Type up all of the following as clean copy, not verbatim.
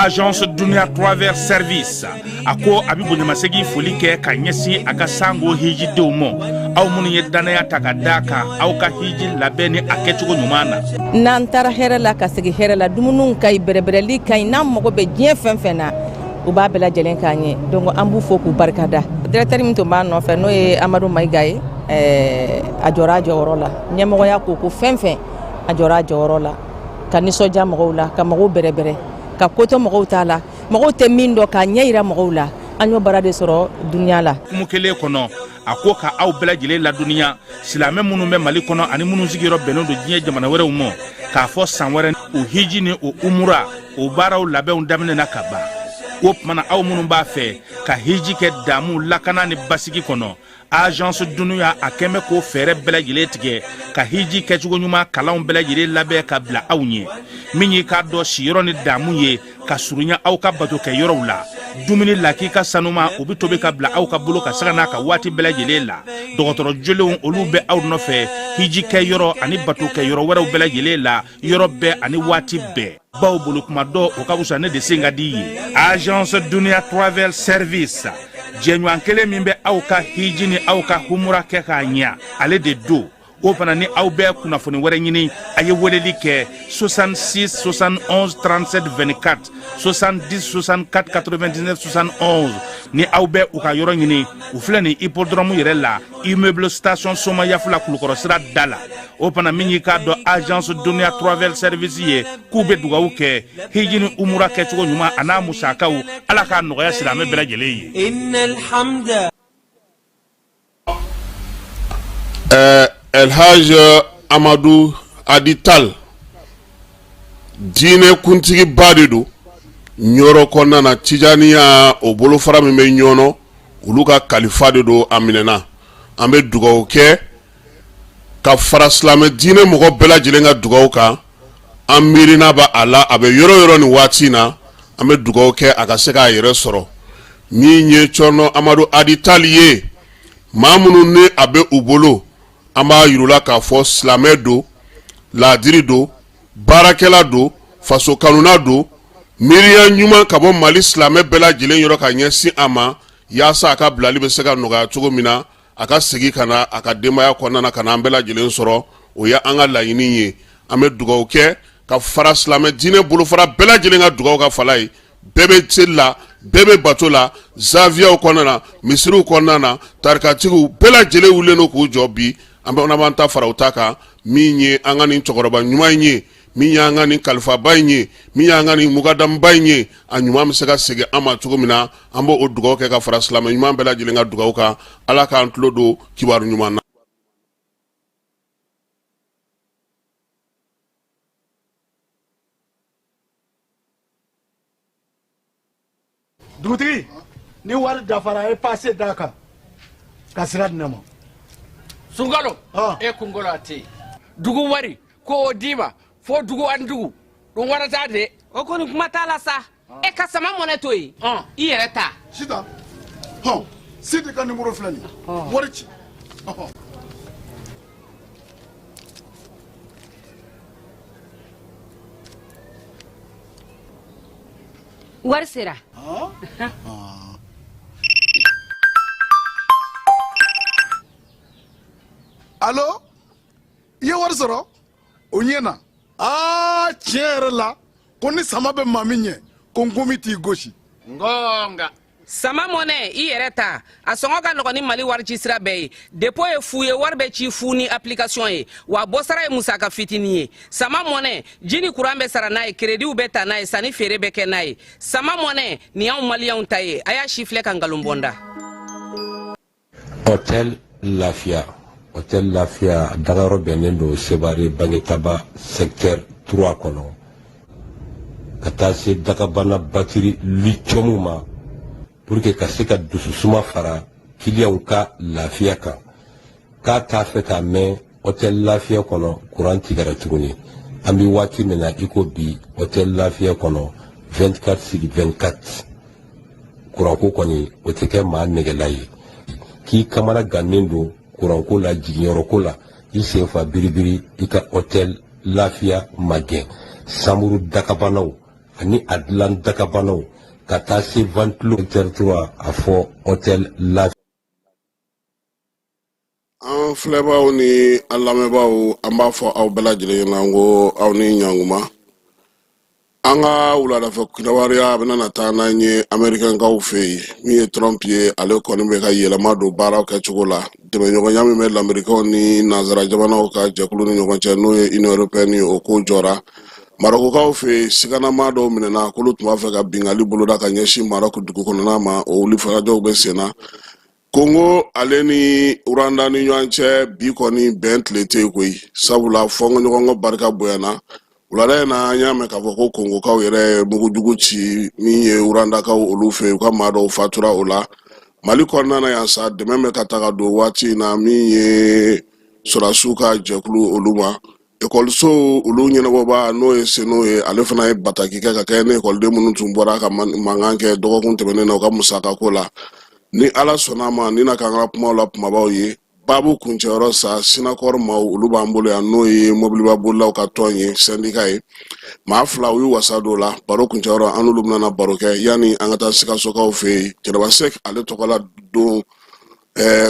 Agence Dunia Travel Service a ko a bɛ bonyamasegin foli kɛ ka ɲɛsin a ka sango hijidenw ma aw minnu ye dannaya ta ka d'a kan aw ka hiji labɛn ni a kɛcogo ɲuman na. N'an taara hɛrɛ la ka segin hɛrɛ la, dumuniw ka ɲi, bɛrɛbɛrɛli ka ɲi, n'an mago bɛ diɲɛ fɛn fɛn na, u b'a bɛɛ lajɛlen k'an ye. Donc an b'u fo k'u barika da. Directeur min tun b'a nɔfɛ, n'o ye Amadu Mayiga ye, a jɔra a jɔyɔrɔ la. Ɲɛmɔgɔya ko fɛn fɛn, a jɔra a jɔyɔrɔ la, ka nisɔndiya mɔgɔw la, ka mɔgɔw bɛrɛbɛrɛ, ka ko to mɔgɔw t'a la, mɔgɔw tɛ min dɔn, k'a ɲɛ yira mɔgɔw la. An y'o baara de sɔrɔ Dunia la. Hukumu kelen kɔnɔ, a ko ka aw bɛɛ lajɛlen ladɔnniya, silamɛ minnu bɛ Mali kɔnɔ ani minnu sigiyɔrɔ bɛnnen don diɲɛ jamana wɛrɛw ma, k'a fɔ san wɛrɛ o hiji ni o umura o baaraw labɛnw daminɛna ka ban. O tuma na, aw minnu b'a fɛ ka hiji kɛ damu, lakana ni basigi kɔnɔ, Agence Dunia a kɛn bɛ k'o fɛɛrɛ bɛɛ lajɛlen tigɛ ka hiji kɛcogo ɲuman kalanw bɛɛ lajɛlen labɛn ka bila aw ɲɛ. Min y'i k'a dɔn siyɔrɔ ni damu ye ka surunya aw ka bato kɛ yɔrɔw la, dumuni lakika sanuma o bɛ tobi ka bila aw ka bolo ka sanga n'a ka waati bɛɛ lajɛlen la. Dɔgɔtɔrɔ jolenw olu bɛ aw nɔfɛ hiji kɛ yɔrɔ ani bato kɛ yɔrɔ wɛrɛw bɛɛ lajɛlen la, yɔrɔ bɛɛ ani waati bɛɛ, baw bolo kuma dɔ o ka fisa ne de sen ka di ye. Agence Dunia Travel Service, jɛɲɔgɔn kelen min bɛ aw ka hiji ni aw ka humura kɛ k'a ɲa, ale de don. O fana ni aw bɛ kunnafoni wɛrɛ ɲini, a ye weleli kɛ 66 71 37 24, 70 64 99 71. Ni aw bɛ u ka yɔrɔ ɲini, u filɛ nin hippodrome yɛrɛ la, immeuble station Somayafula, Kulukɔrɔ sira da la. O fana min y'i k'a dɔn Agence Dunia Travel Service ye, k'u bɛ dugawu kɛ hiji ni umura kɛcogo ɲuman a n'a musakaw, Ala k'a nɔgɔya silamɛ bɛɛ lajɛlen ye. Elhaj Amadu Adi Tal, diinɛ kuntigiba de don Ɲɔrɔ kɔnɔna na. Tijaniya o bolofara min bɛ Ɲɔnɔ, olu ka kalifa de don. A minɛna, an bɛ dugawu kɛ ka fara silamɛ diinɛ mɔgɔ bɛɛ lajɛlen ka dugawu kan. An miirina b'a a la, a bɛ yɔrɔ yɔrɔ nin waati in na, an bɛ dugawu kɛ a ka se k'a yɛrɛ sɔrɔ. Min ye Cɔrɔnɔ Amadu Adi Tali ye, maa minnu ni a bɛ u bolo, an b'a yir'u la k'a fɔ silamɛ don, laadiri don, baarakɛla don, faso kanuna don. Miiriya ɲuman ka bɔ Mali silamɛ bɛɛ lajɛlen yɔrɔ ka ɲɛsin a ma, yaasa a ka bilali bɛ se ka nɔgɔya cogo min na, a ka segin ka na a ka denbaya kɔnɔna na, ka na an bɛɛ lajɛlen sɔrɔ. O ye an ka laɲini ye. An bɛ dugawu kɛ ka fara silamɛ diinɛ bolofara bɛɛ lajɛlen ka dugawu ka fala ye. Bɛɛ bɛ seli la, bɛɛ bɛ bato la, zawiyaw kɔnɔna na, misiriw kɔnɔna na, tarikatigiw bɛɛ lajɛlen wulilen don k'u jɔ bi. An bɛ b'an ta fara u ta kan. Min ye an ka nin cɛkɔrɔba ɲuman in ye, min y'an ka nin kalifaba in ye, min y'an ka nin mukadamuba in ye, a ɲuman bɛ se ka segin an ma cogo min na, an b'o dugawu kɛ ka fara silamɛ ɲuman bɛɛ lajɛlen ka dugawu kan. Ala k'an tulo don kibaru ɲuman na. Dugutigi, ni wari dafara, a ye pase d'a kan ka sira di ne ma. Sunkalo e kunkolo a tɛ yen. Dugu wari ko o d'i ma fo dugu ani dugu ɗum warata de. O kɔni kuma t'a la sa. E ka Sama Mɔnɛ to yen, i yɛrɛ ta. Sitan hɔn, Sidi ka nimoro filɛ nin ye, wari ci. Wari sera. Alo, i ye wari sɔrɔ? O ɲɛna. Aa, tiɲɛ yɛrɛ la, ko ni sama bɛ maa min ɲɛ, ko nkomi t'i gosi. Ngonga. Sama Mɔnɛ, i yɛrɛ ta, a sɔngɔ ka nɔgɔn ni Mali wari ci sira bɛɛ ye. Dépôt ye fu ye, wari bɛ ci fu ni application ye, wa bɔsara ye musaka fitinin ye. Sama Mɔnɛ, ji ni kuran bɛ sara n'a ye, kerediw bɛ ta n'a ye, sanni feere bɛ kɛ n'a ye. Sama Mɔnɛ nin y'anw Maliyɛnw ta ye. A y'a si filɛ ka nkalon bɔnda. Hôtel Lafiya. Hôtel Lafiya a dagayɔrɔ bɛnnen don Sevare Banketaba secteur 3 kɔnɔ ka taa se dagabana batiri lithium ma pour que ka se ka dususuma fara kiliyanw ka lafiya kan k'a t'a fɛ k'a mɛn hôtel Lafiya kɔnɔ kuran tigɛra tuguni an bɛ waati min na i ko bi hôtel Lafiya kɔnɔ 24 sur 24 kuranko kɔni o tɛ kɛ maa nɛgɛla ye k'i kamana gannen don kuranko la jiginyɔrɔko la i sen fa biribiri i ka hôtel Lafiya magɛn samuru dakabanaw ani a dilan dakabanaw ka taa se ventilo secteur 3 a fɔ hôtel Lafiya. An filɛbaaw ni an lamɛnbaaw, an b'a fɔ aw bɛɛ lajɛlen ɲɛna ko aw ni ɲankuma. An ka wuladafɛ kibaruya bɛna na taa n'an ye amerikɛnkaw fɛ yen. Min ye Trump ye, ale kɔni bɛ ka yɛlɛma don baaraw kɛcogo la. Dɛmɛɲɔgɔnya min bɛ lamerikaw ni nansara jamanaw ka jɛkulu ni ɲɔgɔn cɛ, n'o ye Union européenne ye, o ko jɔra. Marɔkukaw fɛ yen, siganama dɔw minɛna k'olu tun b'a fɛ ka binkanni boloda ka ɲɛsin Marɔku dugu kɔnɔna ma. O wulikajɔw bɛ sen na. Kongo ale ni Rwanda ni ɲɔgɔn cɛ, bi kɔni bɛn tile tɛ yen koyi, sabula fɔnkɔɲɔgɔnkɔ barika bonyana. Wulada in na, an y'a mɛn k'a fɔ ko Kongokaw yɛrɛ ye mugujugu ci min ye Rwandakaw olu fɛ, u ka maa dɔw fatura o la. Mali kɔnɔna na yan sa, dɛmɛ bɛ ka taga don waati in na min ye sɔrɔdasiw ka jɛkulu olu ma. Ekɔlisow olu ɲɛnabɔba, n'o ye CENOU ye, ale fana ye bataki kɛ ka kɛ ni ekɔliden minnu tun bɔra ka mankan kɛ dɔgɔkun tɛmɛnen na u ka musakako la. Ni Ala sɔnna a ma, ni na k'an ka kumaw la kumabaw ye. Baabu kuncɛyɔrɔ sa, Sinakɔrɔ maaw olu b'an bolo yan, n'o ye mobiliba bolilaw ka tɔn ye, sɛndika ye. Maa fila u y'u wasa don la baro kuncɛyɔrɔ, an n'olu bɛna na baro kɛ yanni an ka taa Sikasokaw fɛ yen. Jɛnɛba Sɛk ale tɔgɔla don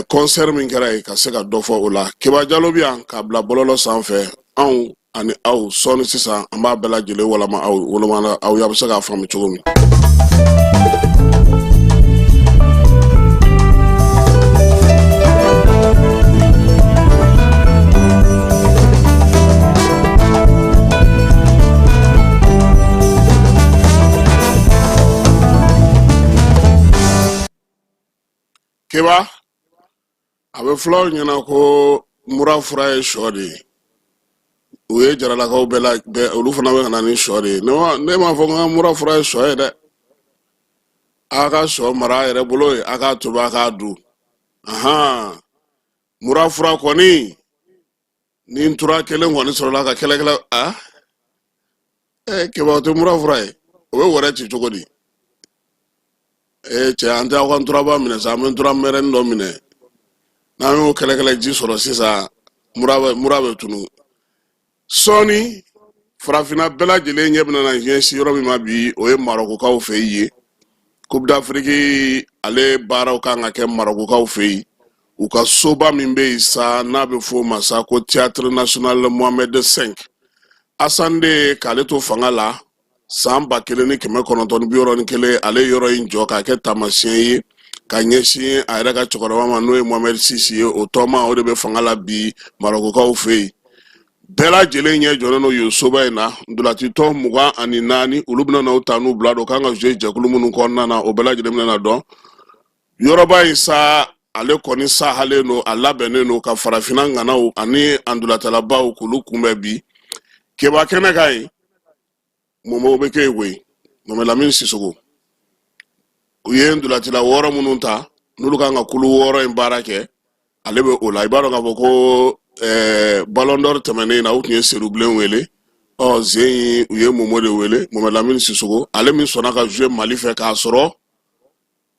concert min kɛra yen, ka se ka dɔ fɔ o la. Keba Jalo bɛ yan k'a bila bɔlɔlɔ sanfɛ. Anw ani aw, sɔɔni sisan an b'a bɛɛ lajɛlen walama aw woloma aw ye, a bɛ se k'a faamu cogo min. Keba, a bɛ fulaw ɲɛna ko mura fura ye sɔ de ye. U ye jaralakaw bɛɛ la bɛɛ, olu fana bɛ ka na ni sɔ de ye. Ne m'a fɔ n ka mura fura ye sɔ ye dɛ. A ka sɔ mara a yɛrɛ bolo ye, a k'a tobi, a k'a dun. Ahan, mura fura kɔni, ni ntura kelen kɔni sɔrɔla ka kɛlɛkɛlɛ a Keba, o tɛ mura fura ye, o bɛ wɛrɛ ci cogo di? Ee cɛ, an tɛ aw ka nturaba minɛ sa, an bɛ ntura mɛrɛnin dɔ minɛ, n'an y'o kɛlɛkɛlɛ ji sɔrɔ sisan, mura bɛ tunu. Sɔɔni farafinna bɛɛ lajɛlen ɲɛ bɛna na ɲɛsin yɔrɔ min ma bi, o ye Marɔkukaw fɛ yen. Coupe d'Afrique ale baaraw kan ka kɛ Marɔkukaw fɛ yen. U ka soba min bɛ yen sa, n'a bɛ f'o ma sa ko Théâtre national Mohamed V, Hassan II k'ale to fanga la san 1961, ale ye yɔrɔ in jɔ k'a kɛ taamasiyɛn ye ka ɲɛsin a yɛrɛ ka cɛkɔrɔba ma, n'o ye Mohamed VI ye. O tɔma o de bɛ fanga la bi Marɔkukaw fɛ yen. Bɛɛ lajɛlen ɲɛ jɔlen don yen soba in na. Ntolacitɔn 24, olu bɛna n'u ta n'u bila don kan ka jouer jɛkulu minnu kɔnɔna na, o bɛɛ lajɛlen bɛna na dɔn. Yɔrɔba in sa, ale kɔni sahalen don, a labɛnnen don ka farafinna ŋanaw ani a ntolatannabaw k'olu kunbɛn bi. Keba, kɛnɛ kan yen, Momo bɛ kɛ yen koyi. Mohamed Lamine Sisoko, u ye ntolacila wɔɔrɔ minnu ta, n'olu kan ka kulu wɔɔrɔ in baara kɛ, ale bɛ o la. I b'a dɔn k'a fɔ ko Ballon d'Or tɛmɛnen na, u tun ye Sedu Bilen wele. Ɔ zen in, u ye Momo de wele, Mohamed Lamine Sisoko, ale min sɔnna ka jouer Mali fɛ k'a sɔrɔ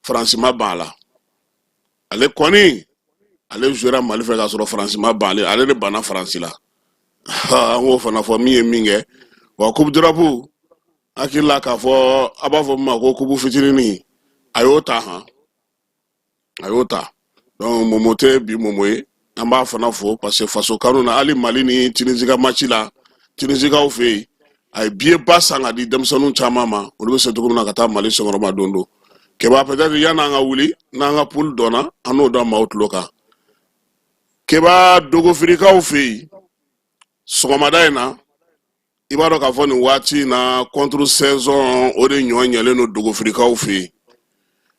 Faransi ma ban a la. Ale kɔni, ale jouera Mali fɛ k'a sɔrɔ Faransi ma ban ale, ale de banna Faransi la. An k'o fana fɔ min ye min kɛ. Wa Coupe d'Europe, hakili la k'a fɔ a b'a fɔ min ma ko coupe fitininin, a y'o ta han, a y'o ta. Donc Momo tɛ bi Momo ye, an b'a fana fo parce que faso kanu na, hali Mali ni Tunisie ka match la Tunisikaw fɛ yen, a ye billet ba san ka di denmisɛnninw caman ma, olu bɛ se cogo min na ka taa Mali senkɔrɔma don don. Keba, peut-être yan'an ka wuli, n'an ka poule dɔnna, an n'o da maaw tulo kan. Keba, dogofirikaw fɛ yen sɔgɔmada in na, i b'a dɔn k'a fɔ nin waati in na, contre saison o de ɲɔ ɲɛlen don dogofirikaw fɛ yen.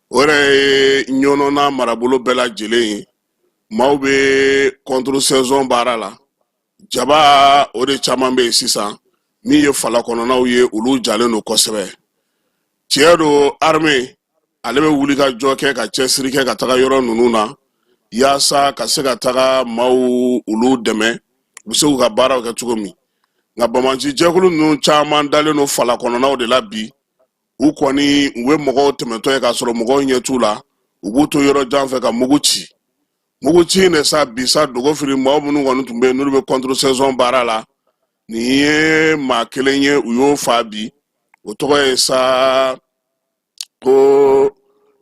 O yɛrɛ ye Ɲɔnɔ n'a marabolo bɛɛ lajɛlen ye. Maaw bɛ contre saison baara la. Jaba o de caman bɛ yen sisan. Min ye fala kɔnɔnaw ye, olu jalen don kosɛbɛ. Tiɲɛ don, armée ale bɛ wuli ka jɔ kɛ, ka cɛsiri kɛ ka taga yɔrɔ ninnu na, yaasa ka se ka taga maaw olu dɛmɛ, u bɛ se k'u ka baaraw kɛ cogo min. Nka banbaanci jɛkulu ninnu caman dalen don fala kɔnɔnaw de la bi. U kɔni, u bɛ mɔgɔw tɛmɛtɔ ye k'a sɔrɔ mɔgɔw ɲɛ t'u la, u b'u to yɔrɔ jan fɛ ka mugu ci. Mugu ci in de sa, bi sa, Dogofiri, mɔgɔ minnu kɔni tun bɛ yen, n'olu bɛ contre saison baara la, nin ye maa kelen ye, u y'o fa bi. O tɔgɔ ye sa ko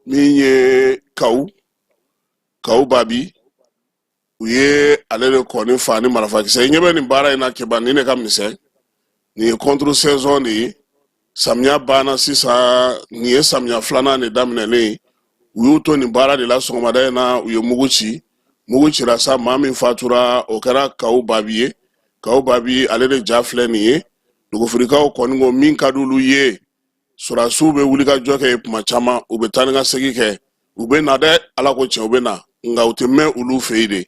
min ye Kawu, Kawu Babi. U ye ale de kɔni fa ni marifakisɛ. I ɲɛ bɛ nin baara in na, Keba, nin de ka misɛn. Nin ye contre saison de ye. Samiya banna sisan, nin ye samiya filanan de daminɛlen ye. U y'u to nin baara de la sɔgɔmada in na, u ye mugu ci. Mugu cira sa, maa min fatura, o kɛra Kawu Babi ye. Kawu Babi, ale de ja filɛ nin ye. Dogofirikaw kɔni ko min ka di olu ye, sɔrɔdasiw bɛ wuli ka jɔ kɛ kuma caman, u bɛ taa ni ka segin kɛ, u bɛ na dɛ, Ala ko tiɲɛ, u bɛ na, nka u tɛ mɛn olu fɛ yen de.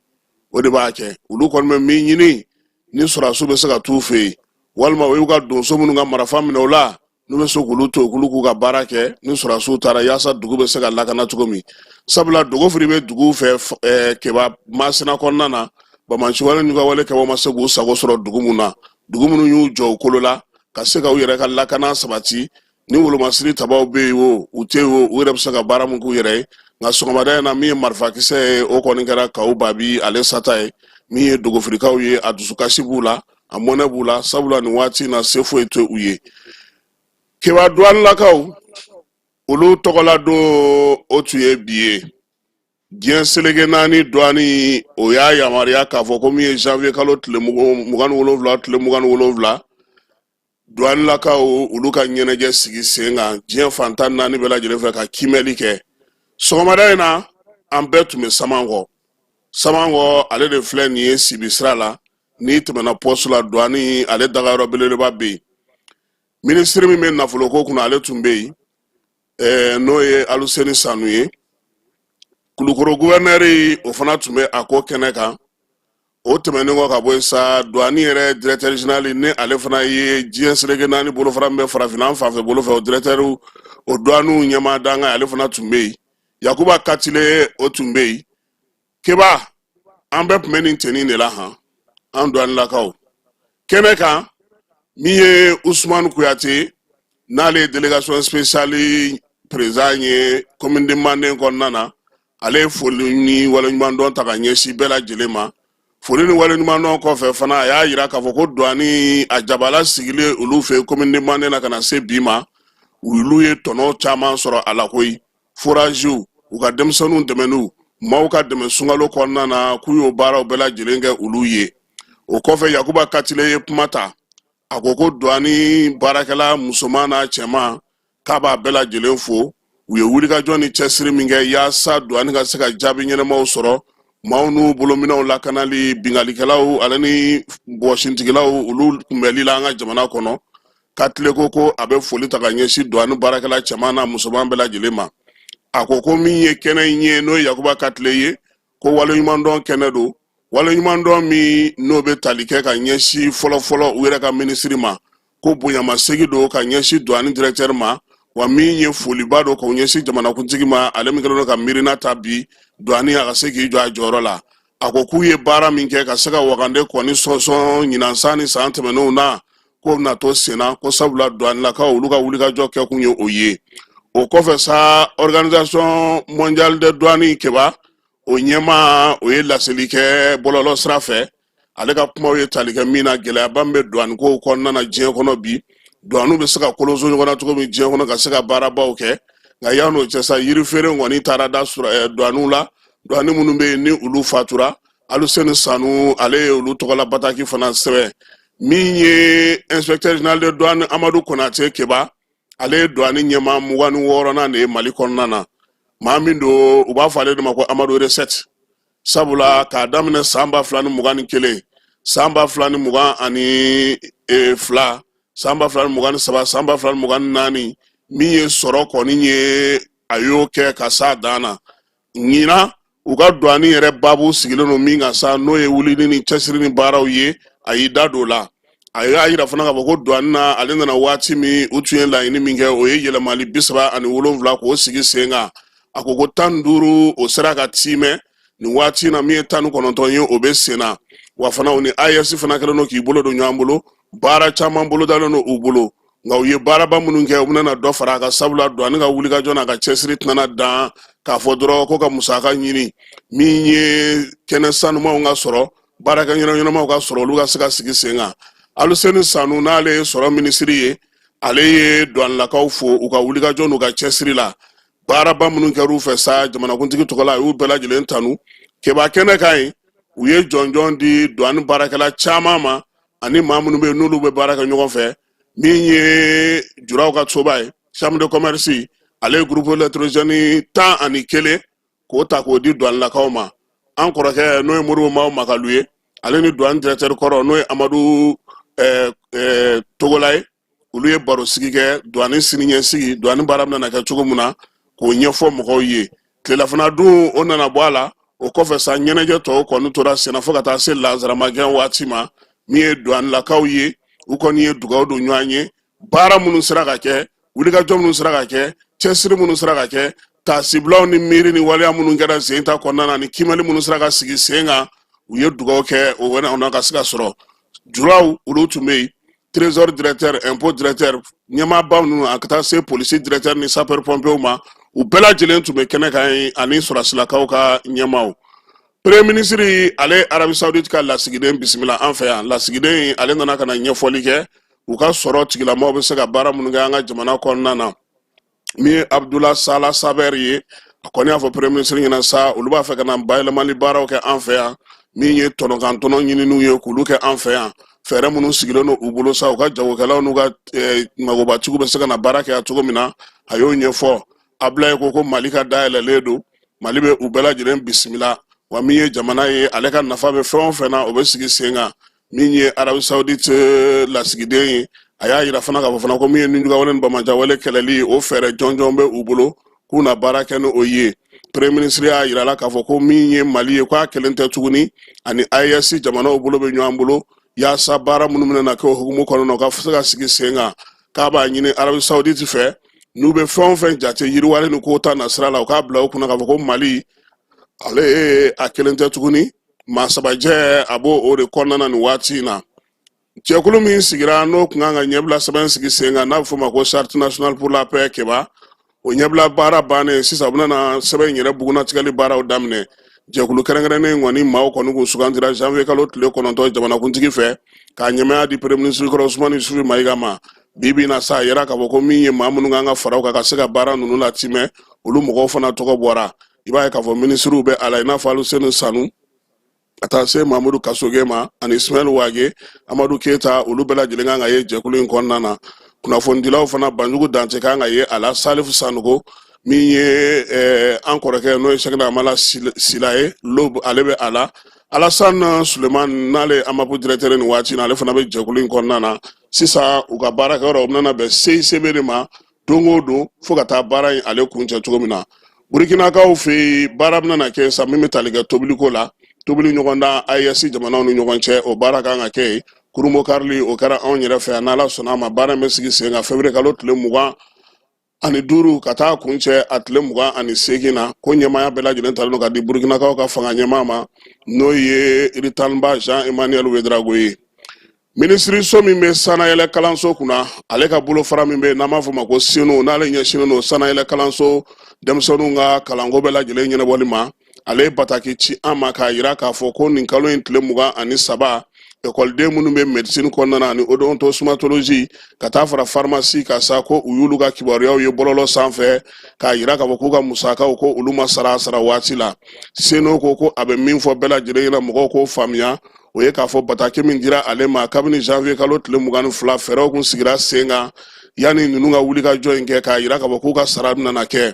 O de b'a kɛ olu kɔni bɛ min ɲini, ni sɔrɔdasiw bɛ se ka t'u fɛ yen, walima u y'u ka donso minnu ka marifa minɛ u la, n'u bɛ se k'olu to, k'olu k'u ka baara kɛ ni sɔrɔdasiw taara, yaasa dugu bɛ se ka lakana cogo min. Sabula Dogofiri bɛ dugu fɛ Keba, Masina kɔnɔna na, banbaanciwale n'u ka wale kɛbaaw ma se k'u sago sɔrɔ dugu mun na, dugu minnu y'u jɔ u kolo la ka se ka u yɛrɛ ka lakana sabati, ni wolomasiri tabaw bɛ yen o, u tɛ yen o, u yɛrɛ bɛ se ka baara min k'u yɛrɛ ye. Nka sɔgɔmada in na, min ye marifakisɛ ye, o kɔni kɛra Kawu Babi ale sata ye. Min ye Dogofirikaw ye, a dusukasi b'u la, a mɔnɛ b'u la, sabula nin waati in na, se foyi tɛ u ye. Keba, duwanilakaw olu tɔgɔla don, o tun ye bi ye. Diɲɛ seleke naani duwani o y'a yamaruya k'a fɔ ko min ye janvier kalo tile 27, tile 27, duwanilakaw olu ka ɲɛnajɛ sigi sen kan diɲɛ fan 14 bɛɛ lajɛlen fɛ, ka kiimɛli kɛ. Sɔgɔmada in na, an bɛɛ tun bɛ Samankɔ. Samankɔ, ale de filɛ nin ye Sibi sira la, n'i tɛmɛna pɔsu la, duwani ale dagayɔrɔ belebeleba bɛ yen. Minisiri min bɛ nafoloko kunna, ale tun bɛ yen, n'o ye Aluseni Sanu ye. Kulukoro guvɛrinɛri, o fana tun bɛ a ko kɛnɛ kan. O tɛmɛnen kɔ ka bɔ yen sa, duwani yɛrɛ directeur général, ni ale fana ye diɲɛ seleke naani bolofara min bɛ farafinna fanfɛ bolo fɛ, o directeur, o duwaniw ɲɛmaa dankan, ale fana tun bɛ yen. Yakuba Katile, o tun bɛ yen. Keba, an bɛɛ tun bɛ nin tenue de la han, an duwanilakaw kɛnɛ kan. Min ye Usumani Kuyate, n'ale ye délégation spéciale président ye commune de Manden kɔnɔna na, ale ye foli ni waleɲumandɔn ta ka ɲɛsin bɛɛ lajɛlen ma. Foli ni waleɲumandɔn kɔfɛ fana, a y'a yira k'a fɔ ko duwani a jabala sigilen olu fɛ commune de Manden na ka na se bi ma, olu ye tɔnɔ caman sɔrɔ a la koyi. Foraziw, u ka denmisɛnninw dɛmɛniw, maaw ka dɛmɛ sunkalo kɔnɔna na, k'u y'o baaraw bɛɛ lajɛlen kɛ olu ye. O kɔfɛ, Yakuba Katile ye kuma ta. A ko ko duwani baarakɛla musoman n'a cɛman, k'a b'a bɛɛ lajɛlen fo, u ye wulikajɔ ni cɛsiri min kɛ yaasa duwani ka se ka jaabi ɲɛnamaw sɔrɔ maaw n'u bolominɛw lakanali, binkalikɛlaw ale ni bɔsintigilaw olu kunbɛli la an ka jamana kɔnɔ. Katile ko ko a bɛ foli ta ka ɲɛsin duwani baarakɛla cɛman n'a musoman bɛɛ lajɛlen ma. A ko ko min ye kɛnɛ in ye, n'o ye Yakuba Katile ye, ko waleɲumandɔn kɛnɛ don, waleɲumandɔn min n'o bɛ tali kɛ ka ɲɛsin fɔlɔfɔlɔ u yɛrɛ ka minisiri ma, ko bonyamasegin don ka ɲɛsin duwani directeur ma, wa min ye foliba don k'o ɲɛsin jamanakuntigi ma, ale min kɛlen don ka miirina ta bi duwani a ka se k'i jɔ a jɔyɔrɔ la. A ko k'u ye baara min kɛ ka se ka wagande kɔni sɔnsɔn ɲinan san ni san tɛmɛnenw na, k'o bɛna to senna, ko sabula duwanilakaw olu ka wulikajɔ kɛkun ye o ye. O kɔfɛ sa, Organisation mondiale de douane, Keba, o ɲɛmaa, o ye laseli kɛ bɔlɔlɔ sira fɛ. Ale ka kumaw ye tali kɛ min na, gɛlɛyaba min bɛ duwani kow kɔnɔna na diɲɛ kɔnɔ bi, duwaniw bɛ se ka kolonso ɲɔgɔn na cogo min diɲɛ kɔnɔ ka se ka baarabaw kɛ. Nka yan'o cɛ sa, yiri feere kɔni taara da duwaniw la, duwani minnu bɛ yen ni olu fatura. Aluseni Sanu, ale ye olu tɔgɔla bataki fana sɛbɛn. Min ye inspecteur général de douane Amadu Konate, Keba, ale ye douane ɲɛmaa 26nan de ye Mali kɔnɔna na. Maa min don, u b'a fɔ ale de ma ko Amadu Recette, sabula k'a daminɛ san 2021, san 2022, san 2023, san 2024, min ye sɔrɔ kɔni ye, a y'o kɛ ka s'a dan na. Ɲinan, U ka douane yɛrɛ baabu sigilen don min kan sa, n'o ye wulili ni cɛsiri ni baaraw ye, a y'i da don o la. A y'a yira fana k'a fɔ ko douane na, ale nana waati min, u tun ye laɲini min kɛ, o ye yɛlɛmali 37 k'o sigi sen kan. A ko ko 15 o sera ka tiimɛ nin waati na, min ye 19 ye, o bɛ sen na. Wa fana, u ni AES fana kɛlen don k'i bolo don ɲɔgɔn bolo, baara caman bolodalen don u bolo. Nka u ye baaraba minnu kɛ, u bɛna dɔ fara a kan, sabula douane ka wulikajɔ n'a ka cɛsiri tɛna dan k'a fɔ dɔrɔn ko ka musaka ɲini. Min ye kɛnɛ sanumanw ka sɔrɔ, baarakɛ ɲɛnamaw ka sɔrɔ, olu ka se ka sigi sen kan. Aluseni Sanu, n'ale ye sɔrɔ minisiri ye, ale ye douanelakaw fo u ka wulikajɔ n'u ka cɛsiri la. Baaraba minnu kɛra u fɛ sa, jamanakuntigi tɔgɔ la, a y'u bɛɛ lajɛlen tanu. Keba kɛnɛ kan yen, u ye jɔnjɔn di douane baarakɛla caman ma ani maa minnu bɛ yen n'olu bɛ baara kɛ ɲɔgɔn fɛ. Min ye juraw ka soba ye, chambre de commerce, ale ye groupe électrogène 11 k'o ta k'o di douanelakaw ma. An kɔrɔkɛ, n'o ye Modibo Maw Makalu ye, ale ni douane directeur kɔrɔ, n'o ye Amadu Togola ye, olu ye baro sigi kɛ douane siniɲɛsigi, douane baara bɛna kɛ cogo min na, k'o ɲɛfɔ mɔgɔw ye. Tilelafana dun, o nana bɔ a la. O kɔfɛ sa, ɲɛnajɛ tɔw kɔni tora senna fo ka taa se lansaramagɛn waati ma. Min ye douanelakaw ye, u kɔni ye dugaw don ɲɔgɔn ye, baara minnu sera ka kɛ, wulikajɔ minnu sera ka kɛ, cɛsiri minnu sera ka kɛ, taasibilaw ni miiri ni waleya minnu kɛra sen ta kɔnɔna na, ni kiimɛli minnu sera ka sigi sen kan, u ye dugaw kɛ o wɛrɛ ka se ka sɔrɔ. Juraw, olu tun bɛ yen, trésor directeur, impôt directeur, ɲɛmaaba ninnu, a ka taa se polisi directeur ni sapeur pompiers ma, u bɛɛ lajɛlen tun bɛ kɛnɛ kan yen, ani sɔrɔsilakaw ka ɲɛmaaw. Premier ministre, ale Arabie Saoudite ka lasigiden bisimila an fɛ yan. Lasigiden, ale nana ka na ɲɛfɔli kɛ u ka sɔrɔ tigilamɔgɔw bɛ se ka baara minnu kɛ an ka jamana kɔnɔna na. Min ye Abdula Sala Saber ye, a kɔni y'a fɔ premier ministre ɲɛna sa, olu b'a fɛ ka na bayɛlɛmali baaraw kɛ an fɛ yan, min ye tɔnɔkan tɔnɔ ɲininiw ye k'olu kɛ an fɛ yan. Fɛɛrɛ minnu sigilen don u bolo sa, u ka jagokɛlaw n'u ka magobatigiw bɛ se ka na baara kɛ yan cogo min na, a y'o ɲɛfɔ. Abulaye ko ko Mali ka dayɛlɛlen don, Mali bɛ u bɛɛ lajɛlen bisimila, wa min ye jamana ye, ale ka nafa bɛ fɛn o fɛn na, o bɛ sigi sen kan. Min ye Arabie Saoudite lasigiden ye, a y'a yira fana k'a fɔ fana ko min ye nijuguyawale ni banbaanciwale kɛlɛli, o fɛɛrɛ jɔnjɔn bɛ u bolo k'u na baara kɛ ni o ye. Premier ministre y'a yira la k'a fɔ ko min ye Mali ye, k'a kelen tɛ tuguni, ani AES jamanaw bolo bɛ ɲɔgɔn bolo yaasa baara minnu bɛna kɛ o hukumu kɔnɔna, u ka se ka sigi sen kan. K'a b'a ɲini Arabie Saoudite fɛ, n'u bɛ fɛn o fɛn jate yiriwali ni ko ta nasira la, u k'a bila u kunna k'a fɔ ko Mali, ale a kelen tɛ tuguni, maa sabajɛ a b'o o de kɔnɔna na nin waati in na. Jɛkulu min sigira, n'o tun kan ka ɲɛbila sɛbɛn sigi sen kan, n'a bɛ f'o ma ko Charte nationale pour la paix, Keba, o ɲɛbila baara bannen sisan, u bɛna sɛbɛn in yɛrɛ bugunnatigɛli baaraw daminɛ. Jɛkulu kɛrɛnkɛrɛnnen kɔni, maaw kɔni kun sugandira janvier kalo tile 9 jamanakuntigi fɛ, k'a ɲɛmaaya di premier ministre kɔrɔ Usumani Yusufu Mayiga ma. Bi bi in na sa, a yira k'a fɔ ko min ye maa minnu kan ka fara u kan ka se ka baara ninnu latimɛ, olu mɔgɔw fana tɔgɔ bɔra. I b'a ye k'a fɔ minisiriw bɛ a la, i n'a fɔ Aluseni Sanu, ka taa se Mamudu Kasoge ma, ani Ismaɛl Wage, Amadu Keyita, olu bɛɛ lajɛlen kan ka ye jɛkulu in kɔnɔna na. Kunnafonidilaw fana, Banjugu Dante kan ka ye a la, Salifu Sanogo, min ye an kɔrɔkɛ, n'o ye Sɛkina Amala Sila ye, Lob, ale bɛ a la. Alassane Suleman, n'ale ye AMAP directeur nin waati na, ale fana bɛ jɛkulu in kɔnɔna na. Sisan, u ka baarakɛyɔrɔ, u bɛna bɛn CICB de ma don o don fo ka taa baara in ale kuncɛ cogo min na. Burukinakaw fɛ yen, baara bɛna kɛ sa min bɛ tali kɛ tobiliko la, tobili ɲɔgɔndan AES jamanaw ni ɲɔgɔn cɛ, o baara kan ka kɛ yen. Kurunbonkarili, o kɛra anw yɛrɛ fɛ yan. N'Ala sɔnna a ma, baara in bɛ sigi sen kan février kalo tile 25 ka taa kuncɛ a tile 28 na. Ko ɲɛmaaya bɛɛ lajɛlen talen don ka di Burukinakaw ka fanga ɲɛmaa ma, n'o ye Iritanba Jean Emmanuel Ouédraogo ye. Minisiriso min bɛ sanayɛlɛ kalanso kunna, ale ka bolofara min bɛ yen n'an b'a fɔ o ma ko CNOU, n'ale ɲɛsinnen don sanayɛlɛ kalanso denmisɛnninw ka kalanko bɛɛ lajɛlen ɲɛnabɔli ma, ale ye bataki ci an ma k'a yira k'a fɔ ko nin kalo in tile 23, ekɔliden minnu bɛ médecine kɔnɔna na ani odontostomatologie, ka taa fara pharmacie kan sa, ko u y'olu ka kibaruyaw ye bɔlɔlɔ sanfɛ k'a yira k'a fɔ k'u ka musakaw, ko olu ma sara sara waati la. CNOU ko ko a bɛ min fɔ bɛɛ lajɛlen ɲɛna, mɔgɔw k'o faamuya, o ye k'a fɔ bataki min dira ale ma kabini janvier kalo tile 22, fɛɛrɛw kun sigira sen kan yanni ninnu ka wuli ka jɔ in kɛ k'a yira k'a fɔ k'u ka sara nana kɛ.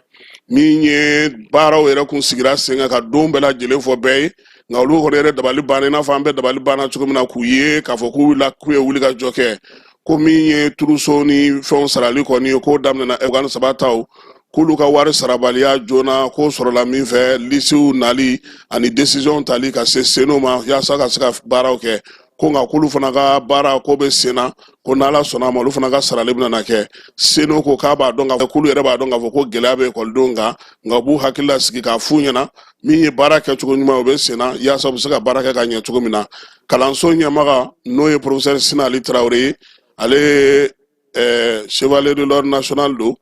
Min ye baaraw yɛrɛ kun sigira sen kan ka don bɛɛ lajɛlen fɔ bɛɛ ye, nka olu kɔni yɛrɛ dabali banna, i n'a fɔ an bɛɛ dabali banna cogo min na, k'u ye k'a fɔ k'u wulila k'u ye wuli ka jɔ kɛ. Ko min ye trousseau ni fɛnw sarali kɔni ye, k'o daminɛna 23 taw, K'olu ka wari sarabaliya joona k'o sɔrɔla min fɛ, lisiw nali ani décision tali ka se CNO ma yaasa ka se ka baaraw kɛ. Ko nka k'olu fana ka baara ko bɛ sen na, ko n'ala sɔnna a ma, olu fana ka sarali bɛna na kɛ. CNO ko k'a b'a dɔn k'a fɔ k'olu yɛrɛ b'a dɔn k'a fɔ ko gɛlɛya bɛ ekɔlidenw kan, nka u b'u hakili lasigi k'a f'u ɲɛna min ye baara kɛcogo ɲuman, o bɛ sen na yaasa u bɛ se ka baara kɛ ka ɲɛ cogo min na. Kalanso ɲɛmaga, n'o ye professeur Sinali Tarawele ye, ale ye chevalier de l'ordre national don,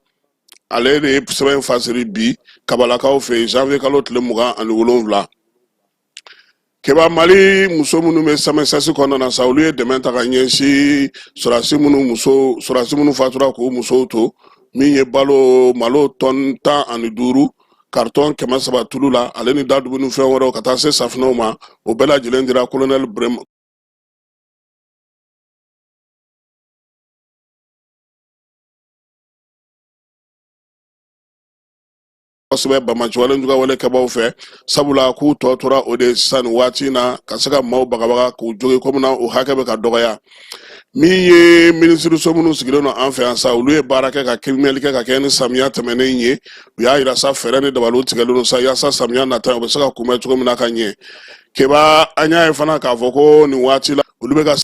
ale de ye sɛbɛn in fasiri bi kabalakaw fɛ yen, janvier kalo tile 27. Keba, Mali muso minnu bɛ SAMESES kɔnɔna na sa, olu ye dɛmɛ ta ka ɲɛsin sɔrɔdasi minnu muso, sɔrɔdasi minnu fatura k'u musow to, min ye balo malo tɔni 15, karitɔn 300 tulu la, ale ni da dumuni fɛn wɛrɛw, ka taa se safunɛw ma. O bɛɛ lajɛlen dira kolonɛli Brema kosɛbɛ banbaanciwale juguwale kɛbaw fɛ, sabula k'u tɔ tora o de sisan nin waati in na, ka se ka maaw bagabaga k'u jogi komi na o hakɛ bɛ ka dɔgɔya. Min ye minisiriso minnu sigilen don an fɛ yan sa, olu ye baara kɛ ka kiimɛli kɛ ka kɛ ni samiya tɛmɛnen ye. U y'a yira sa, fɛɛrɛ ni dabaliw tigɛlen don sa yaasa samiya nata o bɛ se ka kunbɛn cogo min na ka ɲɛ. Keba, an y'a ye fana k'a fɔ ko nin waati la, olu bɛ ka